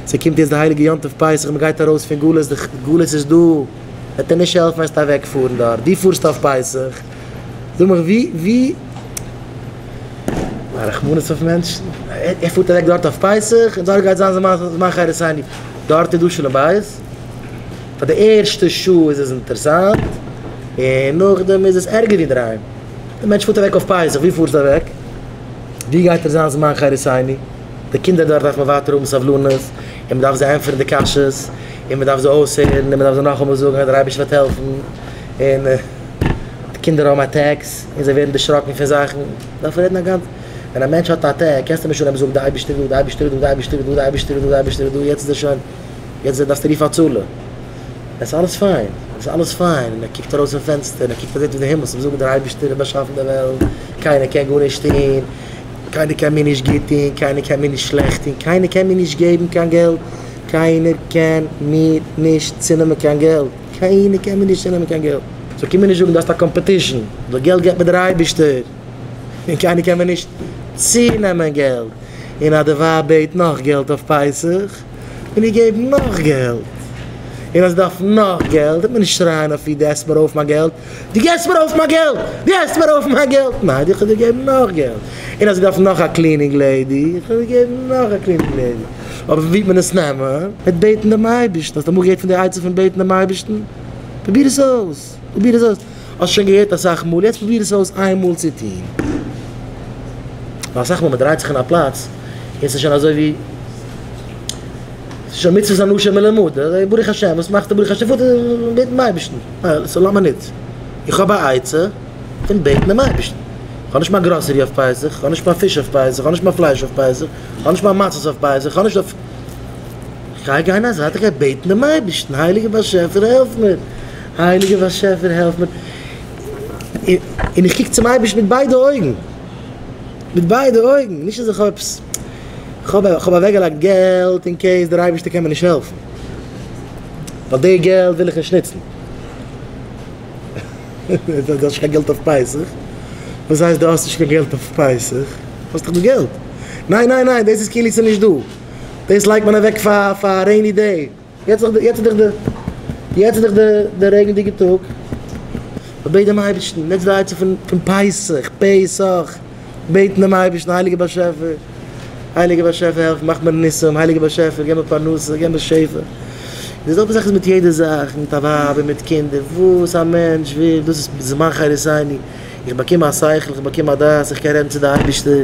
ס'קומט יעצט די הייליגע יום טוב פסח, מ'גייט ארויס פון גלות, די גלות איז דא, וועט דיר נישט העלפן וועסטו אוועק פארן דארט, דו פארסט אויף פסח, זאג מיך ווי ווי, א רחמנות אויף מענטשן, ער פארט אוועק דארט אויף פסח, און דארט גייט זיין זמן חירותינו, דארט איז דא שלום בית? פאר די ערשטע שעה איז עס אינטערסאנט, און נאכדעם איז עס ערגער ווי אינדערהיים. די מענטש פארט אוועק אויף פסח, ווי פארסטו אוועק? ווי גייט ער זיין זמן חירותינו? די קינדער דארט דארף מען ווייטער האבן סבלנות, און מען דארף זיי ענטפערן די קשיות, און מען דארף זיי אויסהערן, און מען דארף זיי נאכאמאל זאגן אז דער אייבערשטער וועט העלפן, און די קינדער האבן attacks, און זיי ווערן דערשראקן פון זאכן, דארף רעדן א גאנצע, ווען א מענטש האט א attack קענסטו אים נישט אנהייבן זאגן די אייבערשטער איז דא, די אייבערשטער איז דא, די אייבערשטער איז דא, די אייבערשטער איז דא, די אייבערשטער איז דא, יעצט איז ער שוין, יעצט דארפסטו רופן הצלה. עס איז אלעס פיין, עס איז אלעס פיין, און ער קוקט ארויס פון פענסטער און ער קוקט אזוי אויף די הימל, צום זאגן דער אייבערשטער האט באשאפן די וועלט, קיינער קען גארנישט טון, קיינער קען מיר נישט גוט טון, קיינער קען מיר נישט שלעכט טון, קיינער קען מיר נישט געבן קיין געלט, קיינער קען מיר נישט צונעמען קיין געלט, קיינער קען מיר נישט צונעמען קיין געלט. so קום מיר נישט זאגן דו האסט א competition, די געלט געבט מיר דער אייבערשטער, און קיינער קען מיר נישט צונעמען געלט, און אז די ווייב בעט נאך געלט אויף פסח, און איר געבן נאך געלט, און אז זי דארף נאך געלט, וועט מען נישט שרייען אויף איר, דו עסט מיר אויף מיין געלט, דו געבסט מיר אויף מיין געלט, דו עסט מיר אויף מיין געלט, ניין, איך האב דיר געגעבן נאך געלט, און אז זי דארף נאך א cleaning lady, איך האב דיר געגעבן נאך א cleaning lady, אבער ווי וועט מען עס נעמען? מיט בעטן דעם אייבערשטן, האסט אמאל געהערט פון די עצה פון בעטן דעם אייבערשטן? פרוביר עס אויס, פרוביר עס אויס, האסט שוין געהערט אסאך מאל, יעצט פרוביר עס אויס איין מאל צו טון. ווייל אסאך מאל מען דרייט זיך אין א פלאץ, און ס'איז שוין אזוי ווי, ס'איז שוין מצוות אנשים מלומדה, ברוך השם, וואס מאכסטו ברוך השם, פארט בעטן דעם אייבערשטן, so לאמיר ניט, איך האב א עצה פון בעטן דעם אייבערשטן, איך האב נישט מיין גראסערי אויף פסח, איך האב נישט מיין פיש אויף פסח, איך האב נישט מיין פלייש אויף פסח, איך האב נישט מיין מצות אויף פסח, איך האב נישט אויף. כ'גיי גיין א זייט, איך גיי בעטן דעם אייבערשטן, הייליגער באשעפער העלף מיר, הייליגער באשעפער העלף מיר, און איך קוק צום אייבערשטן מיט ביידע אויגן, מיט ביידע אויגן, נישט אז איך האב עפעס, כ'האב אוועקגעלייגט געלט in case דער אייבערשטער קען מיר נישט העלפן, ווייל די געלט וויל איך נישט נוצן. דו האסט נישט קיין געלט אויף פסח? וואס הייסט דו האסט נישט קיין געלט אויף פסח? האסט דאך דא געלט. ניין ניין ניין דאס איז כאילו ס'איז נישט דא. דאס לייגט מען אוועק פאר פאר א rainy day. יעצט איז יעצט איז דאך די יעצט איז דאך די די רעגנדיגע טאג. מ'בעט דעם אייבערשטן, נעץ די עצה פון פון פסח, פסח, בעטן דעם אייבערשטן, הייליגער באשעפער, הייליגער באשעפער העלף, מאך מיר ניסים, הייליגער באשעפער געב מיר פרנסה, געב מיר שפע. די זעלבע זאך איז מיט יעדע זאך, מיט א ווייב און מיט קינדער, וואס א מענטש וויל, דאס איז זמן חירותינו, איך באקום א שכל, איך באקום א דעת, איך קען רעדן צו די אייבערשטער.